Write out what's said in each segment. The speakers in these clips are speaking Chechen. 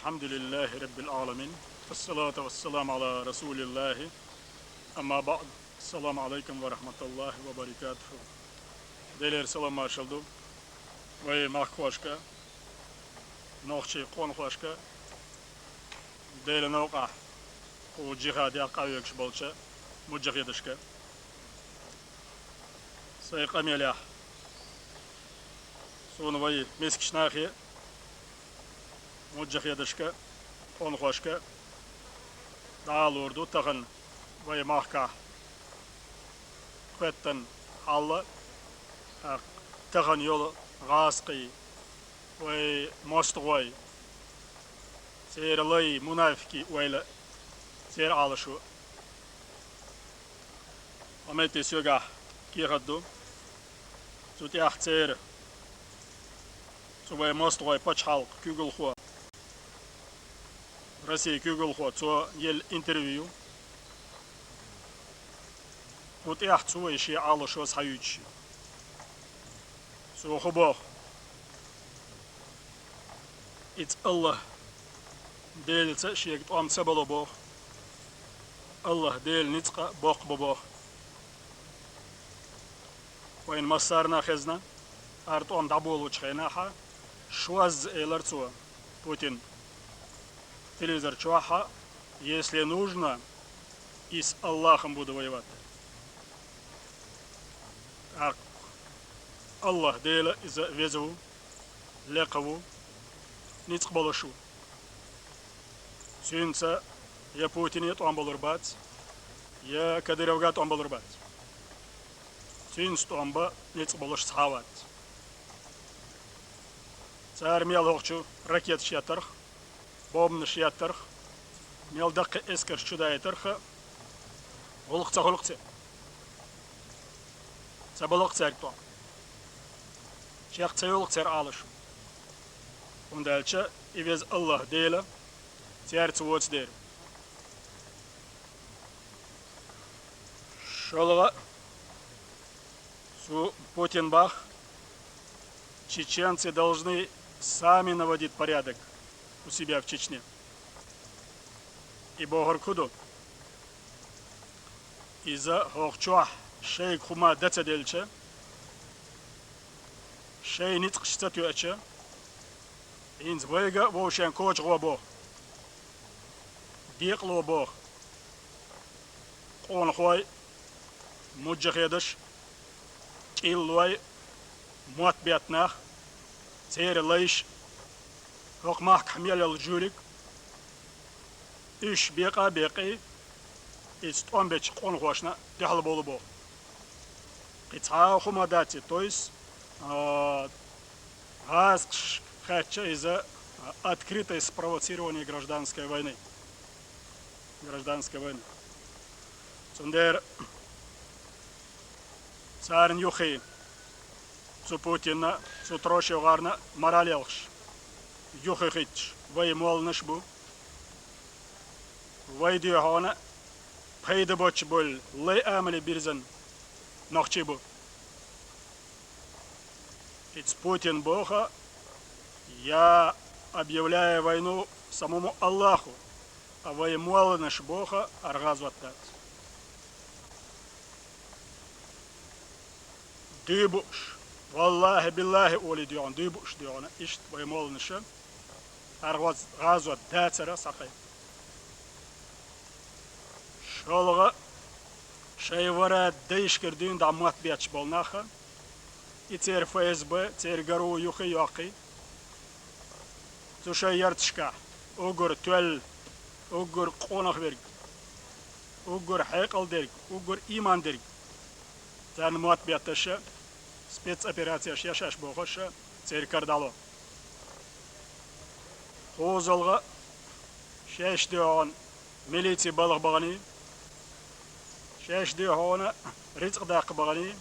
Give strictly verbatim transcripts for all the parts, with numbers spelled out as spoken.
الحمد لله رب العالمين. الصلاة والسلام على رسول الله. أما بعد. السلام عليكم ورحمة الله وبركاته. Делера салам-маршалла ду вай махкахошка, нохчий къонахошка, Делан новкъахь кху джихадехь къахьоьгуш болча муджахидашка. Сайн къамелехь суна вай мискачу нахе, муджахидашка, къонахошка дӀа а лур ду тахана вай махкахь кхеттан хьал а, тахана йолу гӀазкхий, вай мостагӀой, церан лай, мунафикий ойла, церан Ӏалашо. Хьо метте соьгахь кехат ду. Цу тӀехь церан, цу вай мостагӀой пачхьалкх куьйгалхо, Россия куьйгалхо, цо елла интервью. Кху тӀехь цо и шен Ӏалашо схьаюьйцуш ю. Цо хӀун боху? Иза АллахӀ Делаца шега тӀом ца бало боху. АллахӀ Дела ницкъ а боккха бу боху. Вайна массарна а хезна, хӀара тӀом дӀаболучу хенахь, шозза элира цо, Путин, телевизор чохь а: «Если нужно, и с Аллахом буду воевать». ТӀаккха АллахӀ Дела иза веза ву, лекха ву, ницкъ болуш ву. Цуьнца я Путине тӀом балур бац, я Кадыровга тӀом балур бац. Цуьнца тӀом бан ницкъ болуш цхьа а вац. Цара мел хӀокхучу ракеташ еттарх, бомбанаш еттарх, мел даккхий эскарш чу дайтарх, гӀуллакх ца хуьлу-кх церан. Ца бало-кх цаьрга тӀом. Чекх ца йолу-кх церан Ӏалашо. ХӀунда аьлча и веза АллахӀ Дела цаьрца воцу дера. ШолгӀа, цу Путин бах: «Чеченцы должны сами наводить порядок у себя в Чечне». И бохург хӀун ду? Иза хӀокху чохь шайга хӀума дан ца делча, шайн ницкъаш ца тоьача, хӀинца вайга а вовшен коча гӀо боху, декъало боху, къонахой, муджахедаш, кӀиллой, мотт беттанах, церан лайш, хӀокху махкахь мел йолу жуьриг, уьш бекъа а бекъий, иза тӀом бечу къонахошна дуьхьал болу боху. Кхин цхьа а хӀума дац и, то есть, а, гӀазкхаш хаьттича иза, а, открытое спровоцирование гражданской войны. Гражданской войны. Цундела царна юххе, цу Путинна, цу ТрошевгӀарна мораль ялхаш, юххе хӀитташ вай молланаш а бу. Вай дуьхьа хьуна пайда боцуш болу лай амале бирзина нохчий бу. Иза Путин боху: «Я объявляю войну самому Аллаху», а вай молланаш боху: «ХӀара гӀазот дац». Дуй бууш, валлахӀи-биллахӀи олий дуьйхьуна, дуй бууш дуьйхьуна, иштта вай молланаша: «ХӀара гӀоз-, гӀазот дацара схьакхайкха». ШолгӀа, шайн вара дайшкара дуьйна дӀа мотт бетташ болу нах а, и церан ФСБ, церан ГРУ юххе а йоккхий, цу шайн ярташкахь уггар тоьлла, уггар къонах верг, уггар хьекъал дерг, уггар ийман дерг, царна мотт бетташ а, спецоперацеш еш а бохуш а, церан кара дӀало. КхозалгӀа, шаьш дуьхьа хьуна милици балха баханий, шаьш дуьхьа хьуна рицкъ даккха баханий,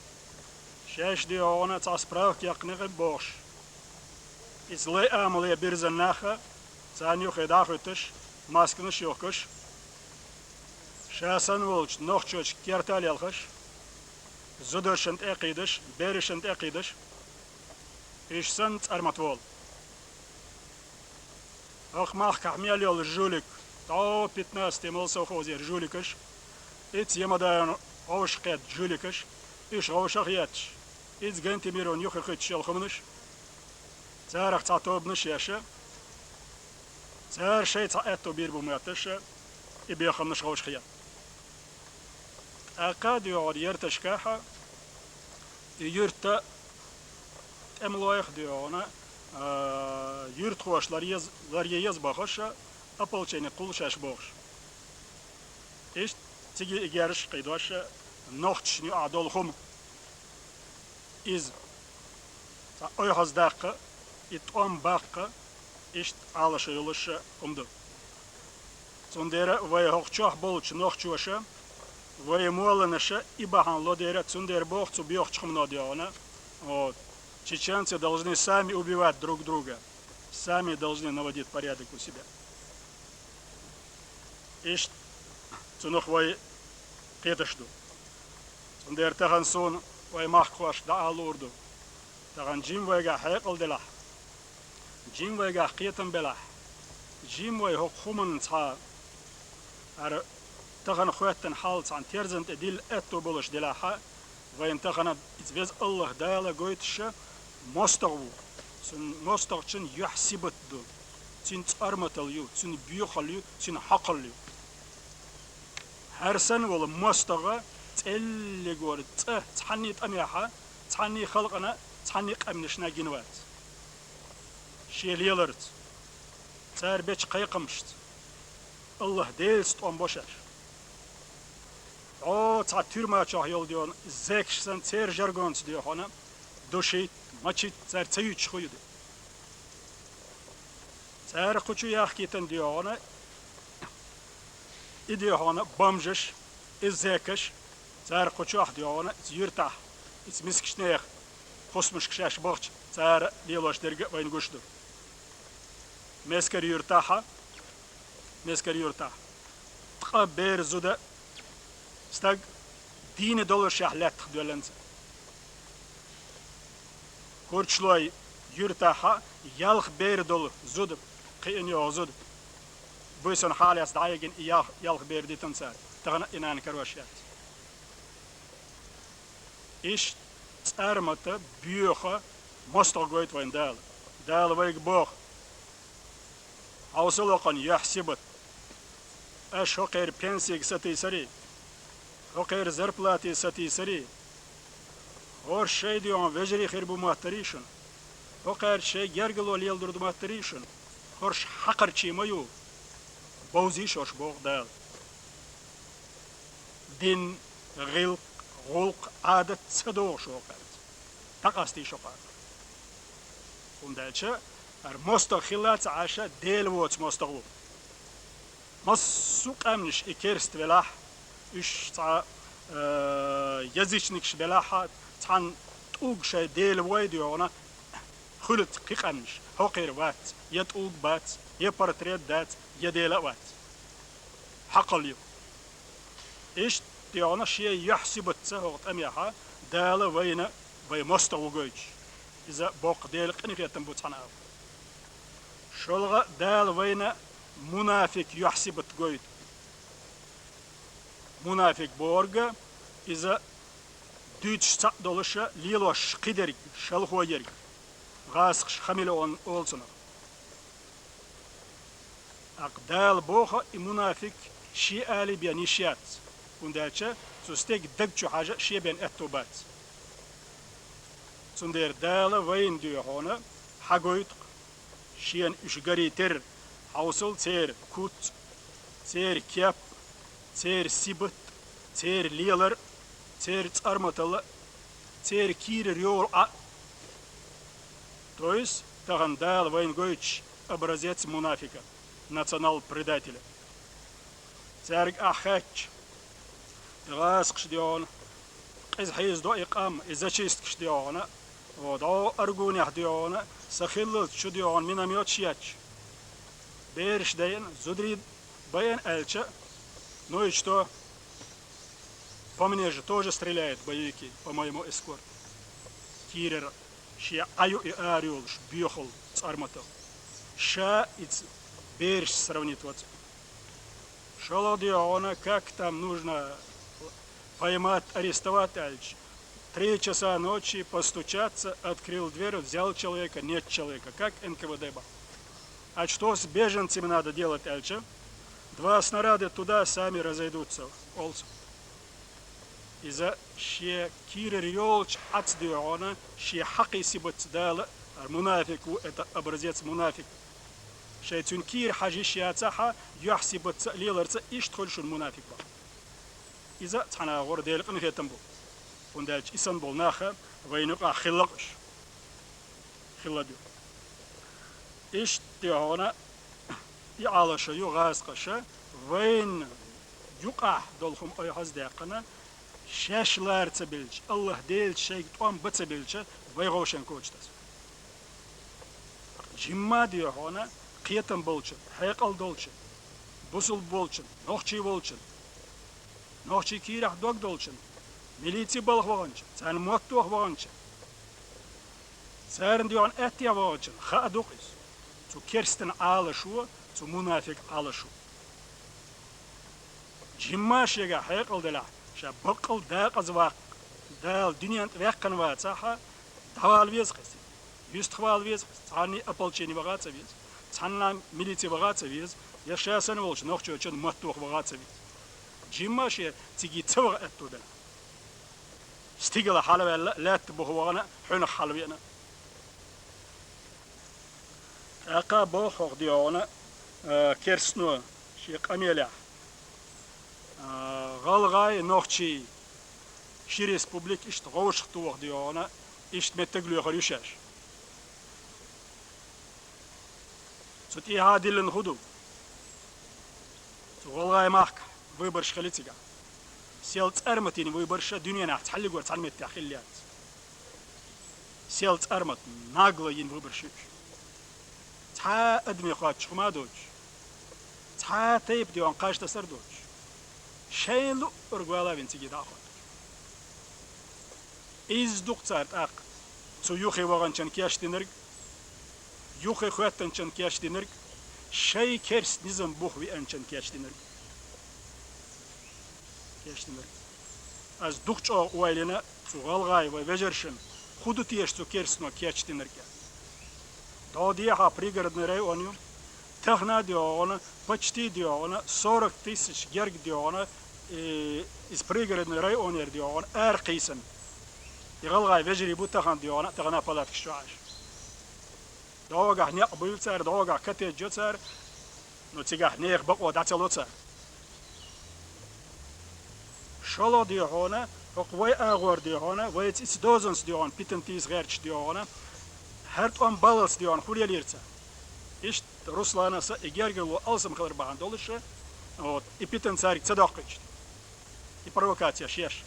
шаьш дуьхьа хьуна цхьа справка яьккхина бохуш. Иза лай амале бирзина нах а, царна юххе дӀа а хӀуьттуш, масканаш а юхкуш, ша санна волчу нохчочу керта а лелхаш, зударшна тӀе а кхийдаш, берашна тӀе а кхийдаш, уьш санна цӀармат волу. ХӀокху махкахь мел йолу жулик, дӀо пятнадцатый молсовхозера жуликаш, ицца Ямадаевна гӀовшах кхетта жуликаш, уьш гӀовшах а етташ, иза Гантемировна юххе хӀуьттуш йолу хӀуманаш, царах цхьа тобанаш а еш, цара шайн цхьа аьтто бийр бу моьттуш, и бехамнаш гӀовшах етта. ТӀаккха а доьгӀу ярташкахь, и юьртан тӀемалойх а доьгӀу, а, юьртахоша лар еза, лар е еза бохуш, ополчение кхуллу шаьш бохуш. Иштта цига и герзаш а кхийдош, нохчашна юкъахь долу хӀума. Иза цхьа ойхьаза даккха, и тӀом баккха, иштта Ӏалашо йолуш хӀума ду. Цундела вай хӀокху чохь болчу нохчоша, вай молланаша и бахьана ло дера, цундела боху цу боьхачу хӀумано доьгӀу, вот, чеченцы должны сами убивать друг друга, сами должны наводить порядок у себя. Иштта цунах вай кхеташ ду. Цундела тахана суна вай махкахошка дӀаала луур ду. Тахана жима вайгахь хьекъал делахь, жима вайгахь кхетам белахь, жима вай хӀокху хӀуманна цхьа, хӀара тахана хӀоьттина хьал цхьана терзан тӀе дилла аьтто болуш делахьа, вайна тахана иза Веза АллахӀ Дала гойтуш мостагӀа ву. Цуьнан мостагӀчун юьхь-сибат ду. Цуьнан цӀарматалла ю, цуьнан боьхалла ю, цуьнан хьакхалла ю. ХӀара санна волу мостагӀа цӀеллигора цӀа цхьанний тӀамехьа, цхьанний халкъана, цхьанний къаьмнашна гина вац. Шен леларца, цара бечу кхайкхамашца, АллахӀ Делаца тӀом бо шаьш. О, цхьа тюрьма чохь йолу доьгӀу, зекаш санна церан жаргонца доьгӀу, душить, мочить цара ца юьтуш хӀун ю де. Цара кху чу яхкийтина доьгӀу, и доьгӀу бомжаш, и зекаш, цара кху чохь доьгӀу, иза юьртахь, иза мискачу нехан кхусамашка шаьш бахча, цара лелош дерг а вайна гуш ду. Мескар юьртахьа, Мескар юьртахь, ткъа бер зуда стаг дийна доллушехь лаьттах доьлланца. Курчлой юьртахьа ялх бер долу зуда, кхиъна йогӀу зуда. Буьйсанна хьалаэцна дӀайигина и ялх, ялх бер дитина цара. Тахана и нана карош яц. Иштта цӀармата, боьха мостагӀа гойту вайна Дала. Дала вайга боху: «Хьовса локхана юьхь-сибат. Аша хӀокхеран пенсига сатийсарий, хӀокхеран зарплате сатийсарий, хӀорш шайн доьгӀу вежарий хир бу моттарий шуна, хӀокхаьрца шайн гергарло леладур ду моттарий шуна, хӀорш хьакхарчий ма ю, бовзийша хӀорш», — боху Дала. Дин, гӀиллакх, гӀуллакх, Ӏадат ца догӀуш хӀокхаьрца, дӀакъастийша хӀокхаьрца. ХӀунда аьлча хӀара мостагӀа хилла ца Ӏаш, Дела воцу мостагӀа ву. Массо а къаьмнаш и керста велахь, уьш цхьа, э, язычникаш белахь, цхьана тӀулг шайн Дела вой доьгӀу, хуьлу кхин къаьмнаш, хӀокхеран вац, я тӀулг бац, я портрет дац, я Дела а вац. Хьакхалла ю. Иштта доьгӀу шен юьхь-сибатца хӀокху тӀамехьа Дала вайна вай мостагӀа ву гойтуш. Иза боккха Делан къинхетам бу цхьана агӀор. ШолгӀа, Дала вайна мунафикъ юьхь-сибат гойту. Мунафикъ бохург иза дуьйцуш цхьаъ долуш, лелош кхидерг, шалхо ерг. ГӀасакхаш хамелеон олу цунах. ТӀаккха Дала боху, и мунафикъ шен али бен йиш яц, хӀунда аьлча цу стеган даг чу хьажа шен бен аьтто бац. Цундела Дала вайна доьгӀу хьагойту-кх, шена уьш гарий терра, хьовсал церан куц, церан кеп, церан сибат, церан лелар, церан цӀарматалла, церан кийрара йолу Ӏа. То есть тахана Дала вайна гойтуш образец мунафикъа, национал-предателя. Цаьрга ахь хаьттича, и гӀасакхаш доьгӀу, къиза хьийзадо и къам, и зачисткаш доьгӀу, о, дӀо аргунехь доьгӀу, са хиллалц чу доьгӀу, минометаш етташ. Бераш дайна, зударий байъина аьлча, ну и что? По мне же тоже стреляют боевики, по моему эскорту. Кийрара шен Ӏа ю и ара йолуш боьхалла цӀарматалла. Ша иза бераш сравнить вац. ШоллагӀа дий хьона, как там нужно поймать, арестовать аьлча, три часа ночи постучаться, открыл дверь, взял человека, нет человека. Как Н К В Д бац. А что с беженцами надо делать аьлча, два снаряда туда, сами разойдутся, олцу. Иза шен кийрара йолча Ӏац дий хьона, шен хьакхийсабац Дала, мунафикъ ву, это образец мунафикъ. Шоай цуьнан кийра хьажа йиш яцахь, юьхьсибатца а, леларца а, иштта хуьлу шуна мунафикъ бац. Иза цхьана агӀор Делан къинхетам бу. ХӀунда аьлча и санна болу нах вайна юкъахь хилла уьш. Хилла ду. Иштта дий хьона, и Ӏалашо ю гӀазкхаша, вайна юкъахь долу хӀума ойхьаздаьккхина, шаьш лара ца белча, АллахӀ Делаца шайга тӀом бан ца белча, вай гӀовшен коча таса. Жимма дий хьона, кхетам болчун, хьекъал долчун, бусулба волчун, нохчий волчун, нохчий кийрахь дог долчун, милици балха ваханчун, царна моттох ваханчун, царна дий хьона аьттехьа ваханчун хаа ду-кх иза. Цу керстан Ӏалашо, цу мунафикъ Ӏалашо. Жимма шегахь хьекъал делахь, ша баккъал дакъаза ваккха, Дала дуьнен тӀе ваьккхина вацахь, дӀавала веза-кх иза. Юьстахвала веза-кх иза. Цхьанний ополчение ваха а ца веза. Цхьанна милици ваха а ца веза. Я ша санна волчу нохчочун маттох ваха а ца веза. Жимма шен цига ца ваха аьтто делахь. Стигала хьалаваьлла, лаьтта буха вахана, хьуьнах хьалавеана. ТӀаккха боху хьо дий хьона, а, керстано шен къамелехь, а, гӀалгӀай, нохчий, ши республика иштта гӀовшах тоха дий хьона, иштта меттиг лоьхур ю шаьш. Цу тӀехьа диллина хӀун ду? Цу гӀалгӀай махкахь выбораш хили цигахь. Сел цӀарматийна выбораш дуьненахь цхьаллигора цхьана меттехь хилла яц. Сел цӀармат, нагло йина выбораш ю уьш. Цхьа а адаме хоттуш хӀума а доцуш, цхьа а тайпа дий хьона кхаж тасар а доцуш, шайна луъург вала а вина цига дӀа а хоттуш. Иза ду-кх цара тӀаккха цу юххе ваханчун кечдинарг, юххе хоьттанчун кечдинарг, шайн керста низам буха веанчун кечдинарг. Кечдинарг. Ас дукха чӀогӀа ойла йина цу гӀалгӀай вай вежаршна, хӀун ду теша цу керстано кечдинарг аьлла. ДӀо дехьа Пригородный район ю, тахана дий хьона, почти дий хьона, сорок тысяч герга дий хьона, и, иза Пригородный районера дий хьона, ара кхийсина. И гӀалгӀай вежарий бу тахана дий хьона, тахана палаткаш чу Ӏаш. ДӀогахь некъ буьйлу цара, дӀогахь коттедж йо цара, но цигахь нехан бакъо дӀа ца ло цара. ШолгӀа дий хьона, хӀокху вай агӀор дий хьона, вайца ица дозанца дий хьона, питана тийса гӀерташ дий хьона, хӀара тӀом баллалц дий хьона, хӀун лелийра цара. Иштта Русланас а, и гергарло алсам хилар бахьана долуш, вот, и питана цаьрга ца доккхуьйтуш. И провокацеш еш.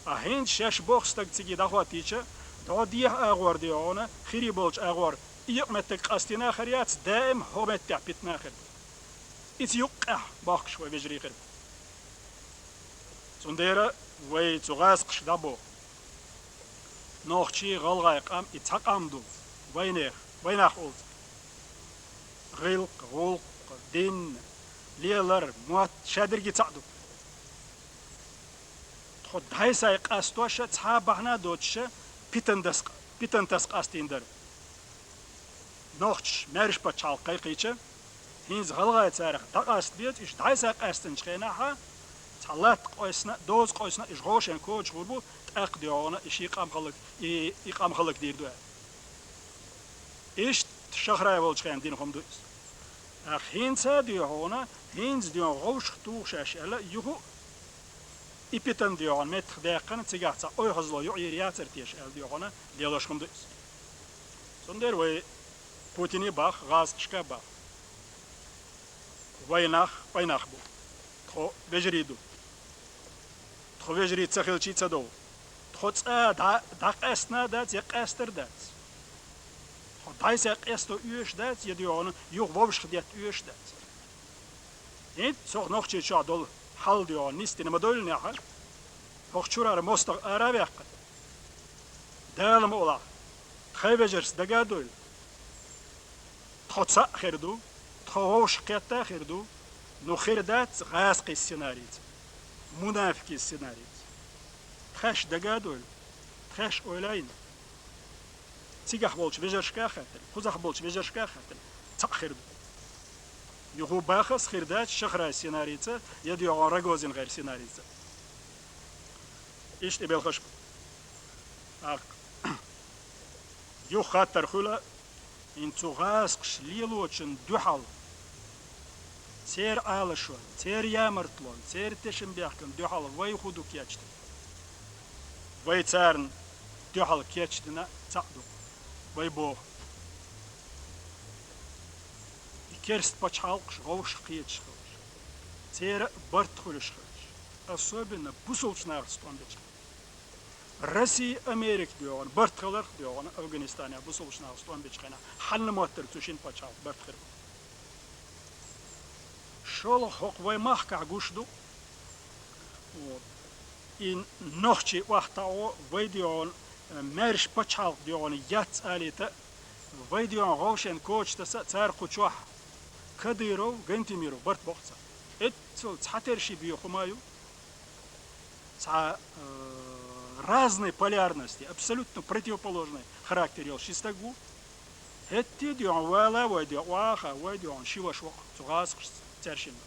Ткъа хӀинца шаьш боху стаг цига дӀахӀоттийча, дӀо дехьа агӀор дий хьона, хирий болчу агӀор, и юкъаметтиг къастийна а хир яц, даим хӀокху меттехь питана а хир ду. Иза юккъехь бохкуш вай вежарий хир бу. Цундела вай цу гӀазкхашка дӀабоху. Нохчий, гӀалгӀай къам, и цхьа къам ду. Вайнех, вайнах олу цара. ГӀиллакх, гӀуллакх, дин, лелар, мотт, шадерриге цхьаъ ду. Тхо дӀай-схьай къастош а, цхьа а бахьана а доцуш а, питан дас-, питан таса къастийна дара. Нохчаш маьрша пачхьалкх кхайкхийча, хӀинца гӀалгӀай царах дӀакъаста беза, уьш дӀай-схьай къаьстинчу хенахь, цхьа латта къойсина, доза къойсина, уьш гӀошен коча гӀур бу, тӀаккха дий хьона, и ши къам хӀаллак-, и, и къам хӀаллакдийр ду аьлла. Иштта шахрай волчу хенахь дина хӀума ду иза. ТӀаккха хӀинца а дий хьона, хӀинца дий хьона гӀовшах туху шаьш аьлла, юха а и питана дий хьона меттах даьккхина, цигахь цхьа ойхазло юкъа йийр яцара теша аьлла дий хьона, лелош хӀума ду иза. Цундела вай Путине боху, гӀазкхашка а боху. Вай нах, вай нах бу. Тхо вежарий ду. Тхо вежарий ца хилчий ца дову. Тхо цкъа дӀа-, дӀакъаьстина а дац, я къаьстар а дац. Тхо дӀай-схьай къесто оьшуш дац, я дий хьона юха вовшах детта оьшуш дац. ХӀинца цу Нохчийчохь долу хьал дий хьона нисдина ма-девллинехь, хӀокху чуьрара мостагӀа ара а ваьккхина. Дала ма олахь, тхайн вежаршца дага а дойла. Тхо цхьаъ хир ду, тхо Тхо вовшах кхетта а хир ду, ну хир дац гӀазкхий сценарийца, мунафикий сценарийца. Тхаьш дага а дойла, тхаьш ойла а йина. Цигахь болчу вежаршка а хаьттина, кхузахь болчу вежаршка а хаьттина, цхьаъ хир ду. Юха бахас хир дац Шахрай сценарийца я дуьйхьа Рогозин гӀайр сценарийца. Иштта и белхаш бу. ТӀаккха юха хаттар хуьла, хӀинца цу гӀазкхаша лелочун дуьхьал, церан Ӏалашон, церан ямартлон, церан тешнабехкан дуьхьал вай хӀун ду кечдина? Вай царна дуьхьал кечдина цхьаъ ду. Вай боху: и керста пачхьалкхаш вовшах кхеташ хилча, церан а барт хуьлуш хилча, особенно бусулбачу нахаца тӀом бечу хенахь. Россия, Америка дуьйхьа барт хиларх дуьйхьа Афганистанехь бусулбачу нахаца тӀом бечу хенахь, хьанна моттарг цу шина пачхьалкхан барт хир бу. ШолгӀа хӀокху вай махкахь гуш ду. Вот. И нохчий охьатаӀо вай дуьйхьа, э, маьрша пачхьалкх дуьйхьа яц алийта, вай дуьйхьа гӀовшен коча таса а цара кху чохь Кадыров, Гантемиров барт боккху цара. Эццал цхьатерра ши боьха хӀума ю. Цхьа, э, разные полярности, абсолютно противоположный характер йолу ши стаг ву. ХӀетте а дуьйхьа вала вай дуьйхьа, охьа а вай дуьйхьа ши ваша воккху цу гӀазкхашца цаьршинна.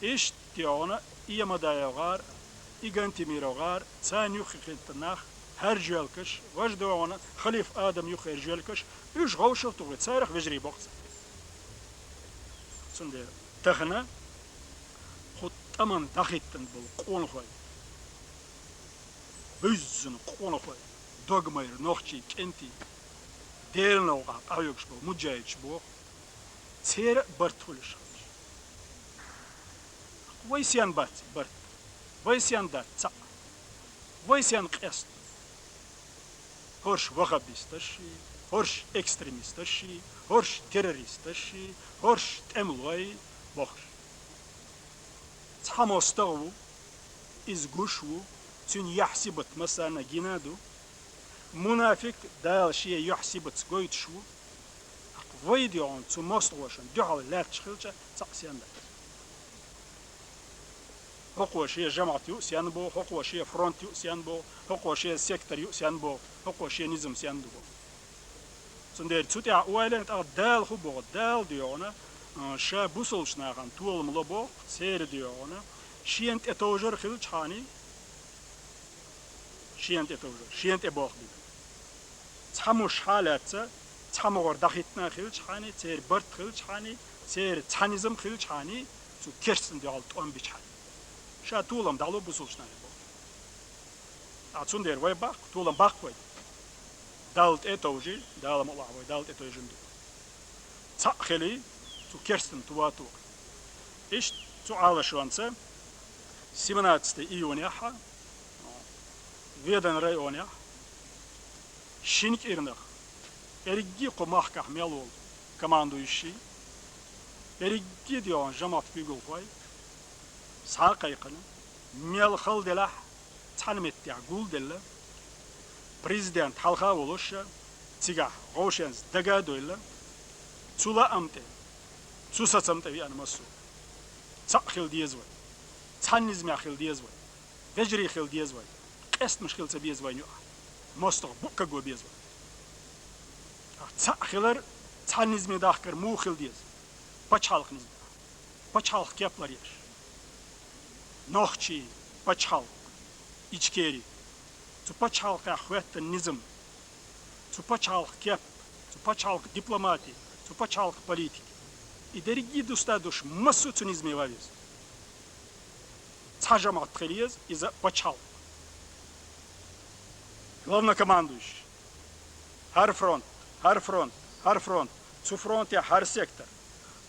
Иштта дуьйхьа и Ямадаев гӀар, и Гантемиров гӀар, царна юххе хилла нах хьаьржоьлкаш, важа дуьйхьа Халиф Адам юххера жоьлкаш, уьш гӀовшах тухий, царах вежарий боккху цара. Цундела тахана кху тӀамна дӀахӀиттина болу къонахой, буьззина къонахой, догмайра нохчий кӀентий, Делан новкъахь къахьоьгуш болу муджаьхӀидаш боху, церан а барт хуьлуш хилча. Вай сен бац барт? Вай сен дац цхьаъ? Вай сен къеста? ХӀорш ваххабисташ ший, хӀорш экстремисташ ший, хӀорш террористаш ший, хӀорш тӀемалой бохуш. Цхьа мостагӀа ву, иза гуш ву, цуьнан яхь-сибат массарна а гина а ду. Мунафикъ Дала шен юьхь-сибатца гойтуш ву. Вай дуьйхьа цу мостагӀошна дуьхьал лаьтташ хилча, цхьаъ сен дац. ХӀокхо шен жамаӀат ю а сен боху, хӀокхо шен фронт ю а сен боху, хӀокхо шен сектор ю а сен боху, хӀокхо шен низам сен ду боху. Цундела цу тӀехь ойла йина, тӀаккха Дала хӀун боху? Дала дуьйхьа, а, ша бусалбачу нахана толам ло боху, церан дуьйхьа, шена тӀетовжар хилчахьана, шена тӀетовжар, шена тӀе болх бина. Цхьа мушхьа а лаьцна, цхьа могӀар дӀахӀиттина а хилчахьана, церан барт хилчахьана, церан цхьа низам хилчахьана, цу керстанна дуьхьал тӀом бичахьана. Ша толам дӀало бусалбачу нахе боху. Ткъа цундела вай баккха, толам баккха вай. Далла тӀе а товжий, Дала мукъалахь вай Далла тӀе тевжина ду. Цхьаъ хилий, цу керстанна тува а тухий. Иштта цу Ӏалашонца семнадцатое июнехь Веданан районехь шина кӀирнах, эргий кху махкахь мел волу командующий, эргий дуьйхьа жамаӀат куьйгалхой схьа а кхайкхина, мел хала делахь, цхьана меттехь гулделла, президент хьалха а волуш, цигахь гӀовшенца дага а дойла, цу лаам тӀе, цу сацам тӀе веана массо а. Цхьаъ хила деза вай, цхьана низамехь хила деза вай, вежарий хила деза вай, къестамаш хила ца беза вайна юкъахь, мостагӀа букъ каго беза вай. Цхьаъ хилар, цхьана низаме дахкар муха хила деза? Пачхьалкх низамехь, пачхьалкх кеп ларъеш. Нохчий пачхьалкх, Ичкери. Цу пачхьалкхехь хӀоьттина низам, цу пачхьалкх кеп, цу пачхьалкх дипломати, цу пачхьалкх политики. И дерриге а дустадуш массо а цу низаме ван веза. Цхьа жамаӀат хила еза, иза пачхьалкх. Главнокомандующий. ХӀара фронт, хӀара фронт, хӀара фронт, цу фронтехь хӀара сектор,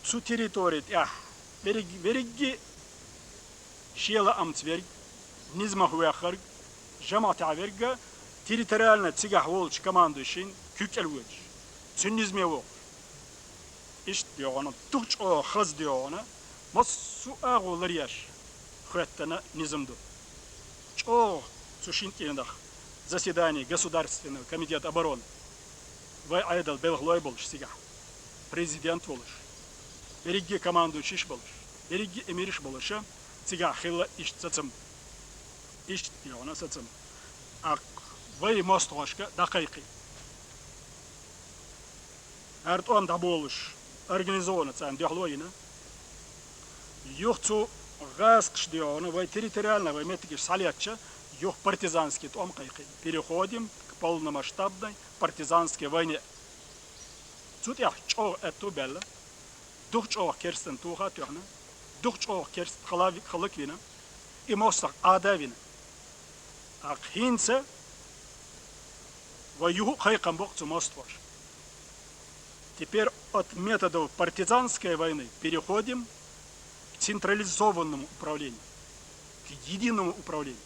цу территори тӀехь берриг-, верриге а шен лаамца верг, низамах веххарг, жамаӀатехь верг а территориально цигахь волчу командующийн куьг кӀел воьдуш, цуьнан низаме вохуш. Иштта дуьйхьа, тух чӀогӀа хаза дуьйхьа, массо а агӀо ларъеш хӀоьттина низам ду. ЧӀогӀа цу шина кӀирнах заседание Государственного комитета обороны, вай Ӏедалан белхалой болуш цигахь. Президент волуш, берриге командующийш болуш, берриге эмирш болуша, цигахь хилла иштта сацам. Иштта йогӀана сацам. ТӀаккха вай мостагӀошка дӀакхайкхий. ХӀара тӀом дӀаболуш, организованно царна дуьхьало йина. Юха цу гӀазкхаша дуьхьана вай территориально вай меттигаш схьалеттача, юха партизанский тӀом кхайкхий. Переходим к полномасштабной партизанской войне. Цу тӀехь чӀогӀа аьтту баьлла, дукха чӀогӀа керстан тоха а тоьхна, дукха чӀогӀа керст хала-, халаквина, и мостагӀ Ӏада а вина. ТӀаккха хӀинца вай юха а кхайкхам боккху цу мостагӀоша. Теперь от методов партизанской войны переходим к централизованному управлению, к единому управлению.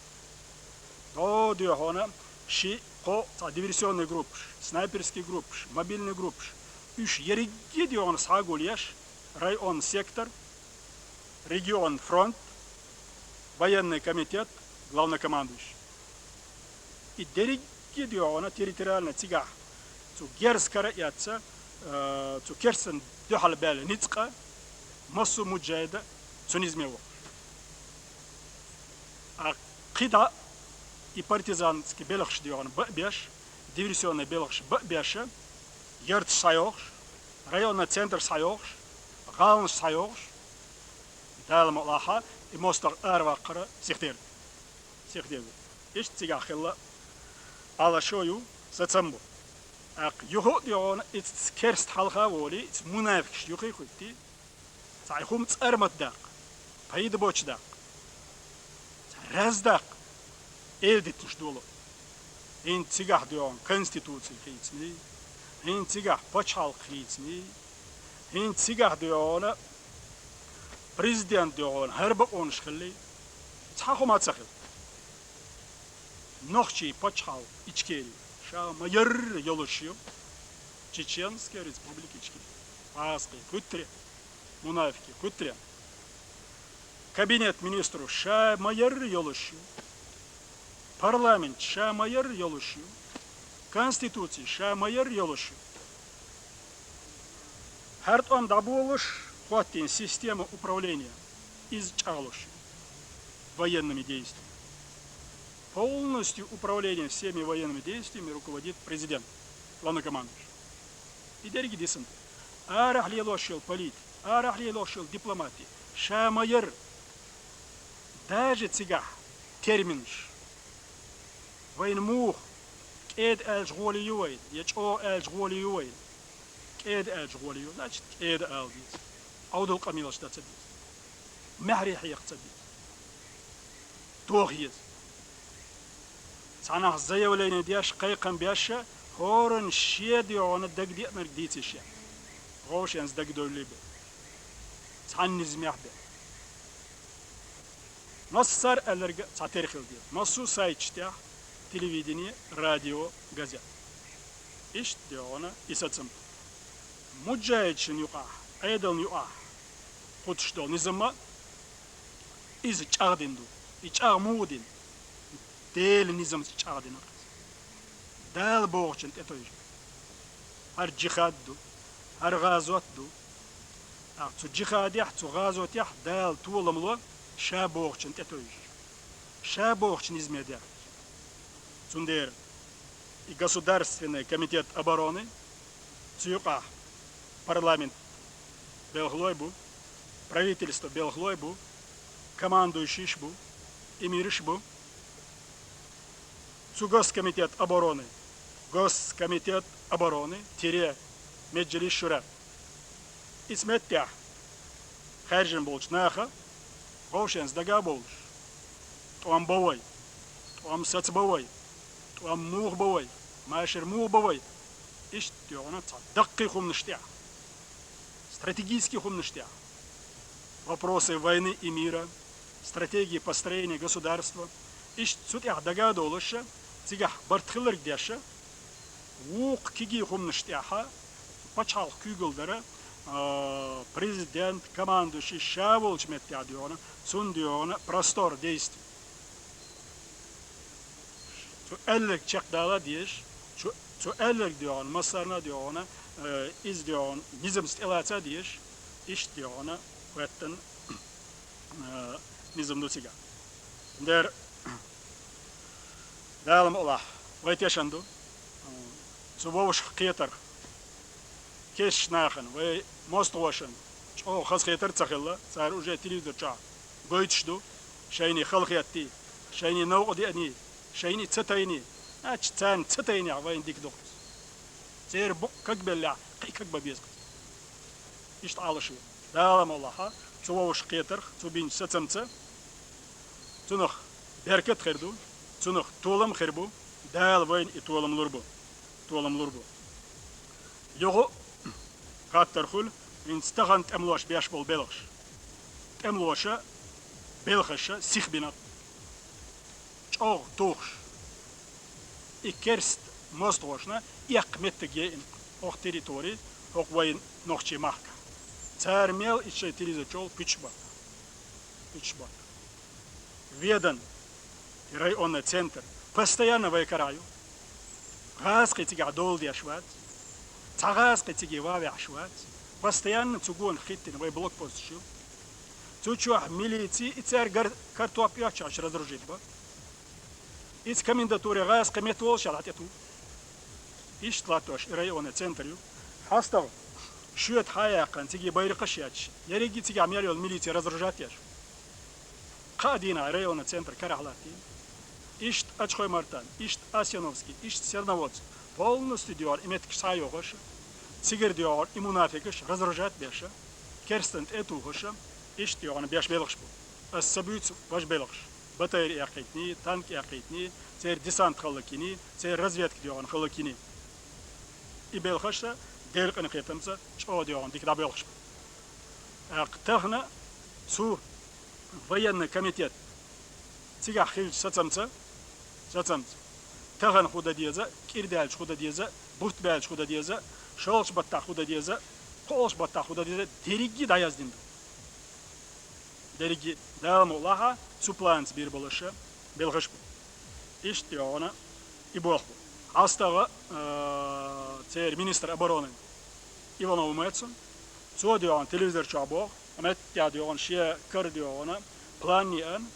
ДӀо дуьхьана ши, кхо, цхьа диверсионный группаш, снайперский группаш, мобильный группаш. Уьш ерриге дуьхьана схьагулъеш, район сектор, регион фронт, военный комитет, главнокомандующий. И дерриге дуьхьана территориально цигахь цу герз кара а эцца, э, цу керстан дуьхьал баьлла ницкъа, массо а муджахӀида цу низаме ву. А кхидӀа и партизанский белхаш дуьхьана баъ беш, диверсионный белхаш баъ беша, ярташ схьайохуш, районный центр схьайохуш, гӀаланаш схьайохуш, Дала мукъалахь, и мостагӀа араваккхара сихдерг. Сихдерг. Иштта цигахь хилла Ӏалашо ю, сацам бу. ТӀаккха юха а дуьхьана, ица керста хьалха а волий, ица мунафикаш юххе а хӀуьттий, цхьа и хӀума цӀармат даккха, пайда боцу даккха, цхьа раз даккха, эладитанаш долу. ХӀинца цигахь дуьхьана конституций хийцаний, хӀинца цигахь пачхьалкх хийцаний, хӀинца цигахь дуьхьана президент дуьхьана хӀара бакъонаш хиллий, цхьа хӀума ца хилла. Нохчий пачхьалкх Ичкери ша ма-ярра йолуш ю, Чеченская Республика Ичкери. Паскъий куьттара, мунафикий куьттара. Кабинет министров ша ма-ярра йолуш ю. Парламент ша ма-ярра йолуш ю. Конституций ша ма-ярра йолуш ю. ХӀара тӀом дӀаболуш, хӀоттийна система управления, иза чӀагӀлуш ю военными действиями. Полностью управление всеми военными действиями руководит президент, главнокомандующий. И дерриге дисина. Арахь лелош йолу политика, арахь лелош йолу дипломатия, ша ма-ярра, даже цигахь терминаш. Вайна муха? КӀеда аьлча гӀоле ю вайна, я чӀогӀа аьлча гӀоле ю вайна? КӀеда аьлча гӀоле ю, значит, кӀеда ала деза. Ӏовдал къамелаш дан ца деза. Маьхьарий хьеха ца деза. Тоха еза. Цхьанхьа заявление деш, кхайкхам беш, хӀоранна шен дуьхьана дагадеанарг дийцийша. ГӀовшенца дагадовлий бен. Цхьана низамехь бен. Массара аьлларг а цхьатерра хила деза. Массо а сайташ тӀехь, телевидение, радио, газета. Иштта дуьхьана и сацам. Муджахидашна юкъахь, Ӏедална юкъахь кхуьуш долу низам а иза чӀагӀдина ду. И чӀагӀ муха дина? Делан низамца чӀагӀдина иза. Дала бохучун тӀетевжира. ХӀара джихад ду, хӀара гӀазот ду. ТӀаккха цу джихадехь, цу гӀазотехь Дала толам ло Ша бохучун тӀетевжира. Ша бохучу низаме дехча. Цундела и Государственный комитет обороны, цу юкъахь парламент белхалой бу, правительство белхалой бу, командующийш бу, эмирш бу. Цу Госкомитет обороны, Госкомитет обороны, тире, Меджлис шура. Иза меттехь хаьржина болчу наха вовшенца дага а бовлуш, тӀом бо вай, тӀом саца бо вай, тӀом муха бо вай, машар муха бо вай, иштта йогӀана цхьа даккхий хӀуманаш тӀехь, стратегический хӀуманаш тӀехь, вопросы войны и мира, стратегии построения государства, иштта цу тӀехь дага а довлуш, цигахь барт хилларг деш, вукху кегий хӀуманаш тӀехь пачхьалкх куьйгалла дара, а, президент, командующий ша волчу меттехь доьгӀна, цунна доьгӀна простор действий. Цу аьлларг чекхдала а дезаш, цу Цо аьлларг дегӀана, массарна дегӀана, э, из дегӀана, низамца тӀелаца дезаш, иштта дегӀана, хӀоттан, э, низам ду цига. Дер, Дала ма Аллахь, вай тешан ду. Цу вовшах кхетарх. Кешнахана, вай мостагӀошан, чӀоагӀа хазахетар ца хилла, цар уже телевизор чу гойтуш ду, шайни халахетти, шайни новкъа диъани, шайни ца тайни, ач царна ца тайнехь вайна дика ду-кх. Церан букъ кагбеллехь, кхин каг бан беза-кх. Иштта Ӏалашо. Дала ма Аллахь, цу вовшах кхетарх, цу бинчу сацамца, цунах беркат хир ду, цунах толам хир бу, Дала вайна и толам лур бу. Толам лур бу. Юха хаттар хуьлу, хӀинца тахана тӀемалоша беш болу белхаш. ТӀемалоша белхаша сихбина, чӀогӀа тухуш. И керста мостагӀошна эккха меттиг яйина хӀокху территори, хӀокху вайн нохчийн махка. Цара мел и шайн телевизор чу пуьчаш бан. Пуьчаш бан. Ведан, районный центр, постоянно вай карахь ю. ГӀазкхи цигахь дола деш вац. Цхьа гӀазкхи цига ван ваьхьаш вац. Постоянно цу гонах хӀиттина вай блокпосташ ю. Цу чохь милици и цаьрга картоп оьцуш разоружить бан. Иза комендатуре гӀазкхи метта волуш а тӀе ту. Иштта латтош и районный центр ю. ХьастагӀа шоьта хьа а яьккхина, цига байракхаш а етташ, ерриге цигахь мел йолу милици разоружать еш. Кхаа дийнахь районный центр карахь латтийна. Иштта Ачхой-Мартан, иштта Асьяновский, иштта Серноводск, полностью дегӀана и меттигаш схьа а йохуш, цигара дегӀана и мунафикаш разоружать беш, керстанна тӀе а тухуш, иштта дегӀана беш белхаш бу. Ас ца буьйцу важа белхаш. Батарей эккхийтиний, танк эккхийтиний, церан десант хала киний, церан разведка дегӀана хала киний. И белхашца, Делан къинхетамца, чӀогӀа дегӀана дика дӀабоьлхуш бу. ТӀаккха тахана цу военный комитет цигахь хиллачу сацамца, сацамца, тахана хӀун дан деза, кӀира даьлча хӀун дан деза, бутт баьлча хӀун дан деза, шолгӀачу баттахь хӀун дан деза, кхоалгӀачу баттахь хӀун дан деза, дерриге а дӀаяздина ду. Дерриге а, Дала мукъ лахь, цу планца бийр болуш белхаш бу. Иштта йогӀана и болх бу. ХьастагӀа, э, церан министр обороны Иванов Мацун, цо дегӀана телевизор чохь боху, меттехь дегӀана шен кара дегӀана план еана,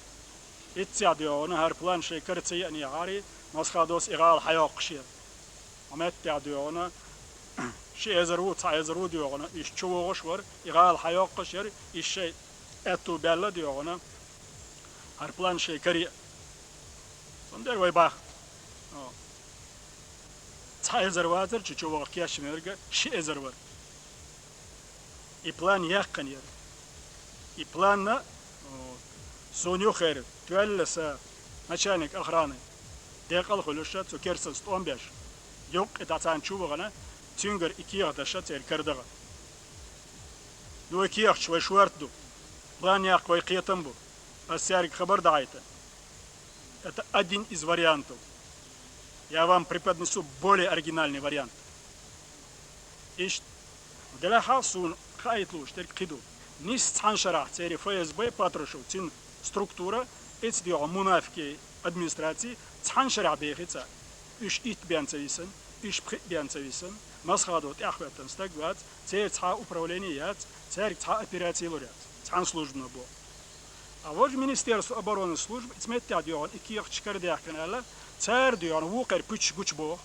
иццехь дегӀана хӀара план шайн кара ца еанехьарий, Масхадос и гӀала хьайоккхуш яра. Меттехь дегӀана ши эзар ву, цхьа эзар ву дегӀана, уьш чу вогӀуш вара, и гӀала хьайоккхуш яра, уьш шайн аьтту баьлла дегӀана, хӀара план шайн каре а. Цундела вай бах. О. Цхьа эзар вацара чу, чу ваха кечдинарг ши эзар вара. И план яьккхина яра. И планна, о, суна юххера тоьлла сан начальник охраны декъал хуьлуш, цу керстанца тӀом беш, юккъе дӀа царна чу вахана, цуьнгара и кехат деш церан кара даха. Ну, вай кехаташ вай шорта ду. План яккха вай кхетам бу. Ас цаьрга хабар дахьийта. Это один из вариантов. Я вам преподнесу более оригинальный вариант. Иштта, делахьа суна хаийта лууш дерг кхин ду. Нийсса цхьана шарахь церан ФСБ, Патрушев, цуьнан структура, эца дегӀа мунафикийн администраций цхьана шарахь бехи цара. Уьш итт бен ца висина, уьш пхиъ бен ца висина, Масхадов тӀаьхьахӀоьттина стаг вац, церан цхьа а управление яц, цаьрга цхьа а операци лур яц, цхьана службано боху. А важа Министерство обороны служба, иза меттехь дегӀана и кехаташ карадаьхкина аьлла, цара дегӀана вукхара пуьчаш гучу боху.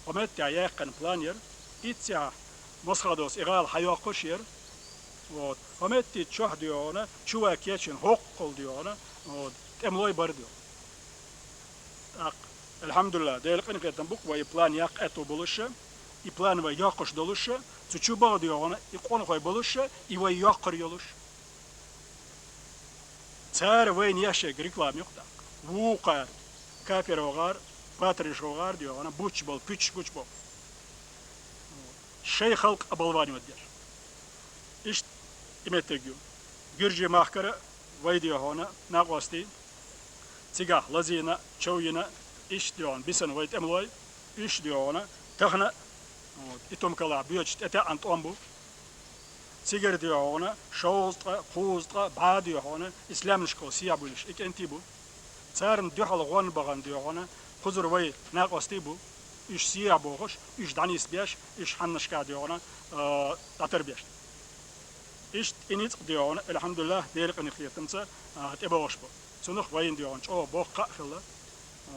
Хьо меттехь яьккхина план яра, иццехь Масхадос и гӀала хьайоккхуш яра. Вот. Хьо метти чохь дегӀана, чу ван кечйина хӀоккхул дегӀана, вот, тӀемалой бар дегӀана. ТӀаккха, алхьамдулиллахӀ, Делан къинхетам бу-кх вай и план яккха аьтто болуша, и план вай йоккхуш долуша, цу чу баха дегӀана, и къонахой болуша, и вай йоккхар йолуш. Цара вайна еш ерг реклама ю-кх тӀаккха. Вукхара, Кафировгара, Патрушевгара дегӀана, буч болу, пуьчаш гуч болу. Шайн халкъ оболванивать деш. Иштта и меттиг ю. Гуьржийн махкара вай дегӀана накъостий, цигахь лазийна, чов йина, иштта дегӀана бисина вай тӀемалой, уьш дегӀана тахана, вот, и Тумакалахь боьдуш тӀетаьӀна тӀом бу. Цигара дегӀана шовзткъа, кхузткъа, бӀе дегӀана ислаьмнашкахула сехьа буьллуш и кӀентий бу. Царна дуьхьал гӀон бахана дегӀана кхузара вай накъостий бу. Уьш сийрахь бохуш, уьш дӀанисбеш, уьш хьаннашкахь дегӀана, а, дӀатарбеш. Иштта и ницкъ дегӀана, алхьамдулиллахӀ, Делан къинхетамца, а, тӀебогӀуш бу. Цунах вайна дегӀана чӀогӀа боккха а хилла.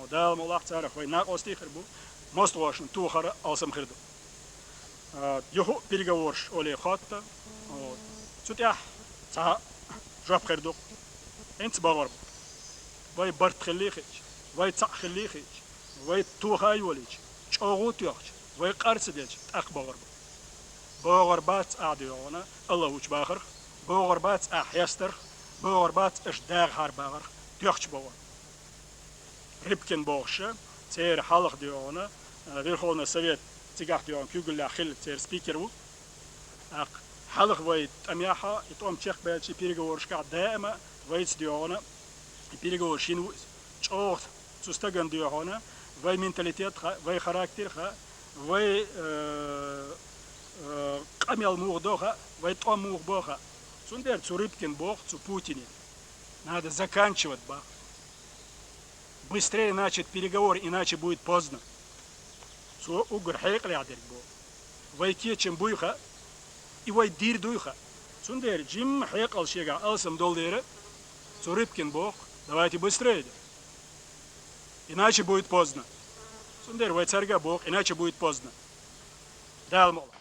О, Дала мукъалахь, царах вай накъостий хир бу, мостагӀошна тохара алсам хир ду. А, юха а переговораш оле хотта, о, цу тӀехь цхьа жоп хир ду. ХӀинца богӀур бу. Вай барт хилли хиъча, вай цхьаъ хилли хиъча, вай тоха а йолийча, чӀогӀа а тоьхча, вай къар ца делча, тӀаккха богӀур бу. БогӀур бац ахь дегӀана АллахӀ ву чу бахарх, богӀур бац ахь хьестарх, богӀур бац аша дагӀахьара бахарх, тоьхча богӀур. Рыбкин бохуша, церан хьалха дегӀана, а, Верховный Совет цигахь дегӀана куьйгаллехь хилла церан спикер ву. ТӀаккха хьалха вай тӀамехьа, и тӀом чекхбаьлча, и переговорашкахь даима вайца дегӀана, и переговораш йина ву иза. ЧӀогӀа цу стагана дегӀана, вай менталитет хаьа, вай характер хаьа, вай, э, э, къамел муха до хаьа, вай тӀом муха бо хаьа. Цундела цу Рыбкин боху, цу Путине: «Надо заканчивать», бах. «Быстрее начать переговоры, иначе будет поздно». Цо уггар хьекъалехь дерг боху. Вай кечам буй хаьа, и вай дийр дуй хаьа. Цундела жимма хьекъал шегахь алсам долу дера, цу Рыбкин боху: «Давайте быстрее, иначе будет поздно». Цундела вай цаьрга а боху: «Иначе будет поздно». Дала мукъ лахь.